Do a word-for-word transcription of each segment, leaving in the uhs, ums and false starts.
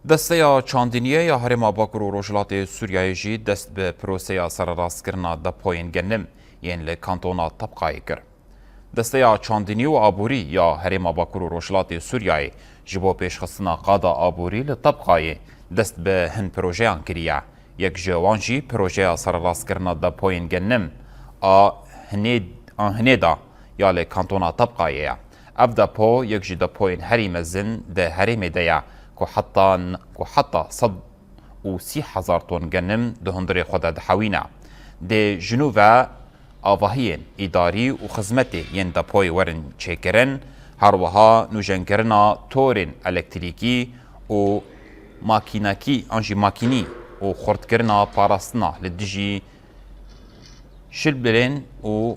Desteya Çandiniyê ya Herêma Bakur û Rojhilatê Sûriyeyê jî dest bi proseya sererastkirina depoyên genim yên li kantona Tebqayê kir. Desteya Çandinî û Aborî ya Herêma Bakur û Rojhilatê Sûriyeyê ji bo pêşxistina qada aborî li Tebqayê dest bi hin projeyan kiriye. Yek ji wan jî projeya sererastkirina depoyên genim a Hinê-, a Hinêda ya li kantona Tebqayê ye. Ev depo yek ji depoyên herî mezin di herêmê de ye ku heta, ku heta sed û sî hezar ton genim di hundirê xwe de dihewîne. Dê ji nû ve avahiyên îdarî û xizmetê yên depoyê werin çêkirin, her wiha nûjenkirina torên elektrîkî û makînekî an jî makînî û xurtkirina parastina li dijî şilbirên û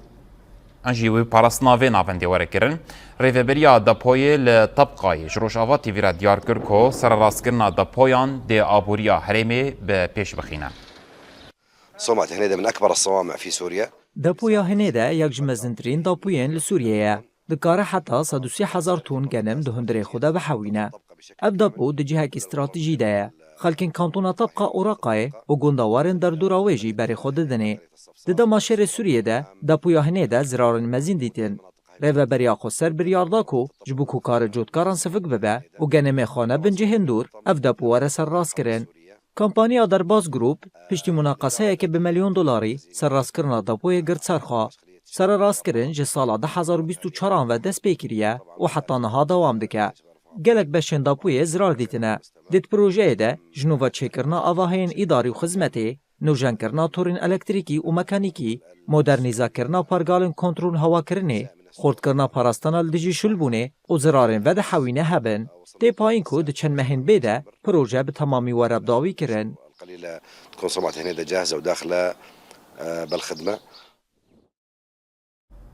an jî wê parastina vê navendê were kirin. Rêveberiya depoyê li Tebqayê ji Rojava T V re diyar kir ku sererastkirina depoyan dê aboriya herêmê bi pêş bixîne. صومعة هنيدة من أكبر الصوامع في سوريا. Depoya Hinêde yek ji mezintirîn depoyên li Sûriyê ye. Dikare heta sed û sî hezar ton genim di hundirê xwe de bihewîne. Ev depo di cihekî stratejî de ye. Xelkên kantona Tebqa û Reqayê û gondawarên derdora wê jî berê xwe didinê. Di dema şerê Sûriyê de depoya Hinêde zirarên mezin dîtin. Rêveberiya Xweser biryar da ku ji bo ku karê cotkaran sivik bibe û genemê xwe nebin cihên dûr, ev depo were serrastkirin. Kompaniya Derbas Group piştî munaqeseyeke bi milyon dolarî serrastkirina depoyê girt ser xwe. Sererastkirin ji sala du hezar û bîst û çaran ve dest pê kiriye û heta niha dewam dike. Gelek beşên depoyê zirar dîtine. Di projeyê de ji nû ve çêkirina avahiyên îdarî û xizmetê, nûjenkirina torên elektrîkî û mekanîkî, modernîzekirina pergalên kontrol hewakirinê, xurtkirina parastina li dijî şilbûnê û zirarên vedihewîne hebin. Tê payîn ku di çend mehên bê de proje bi temamî were bidawî kirin. القليلة تكون صومعة هنيدة جاهزة وداخلة، آه، بالخدمة.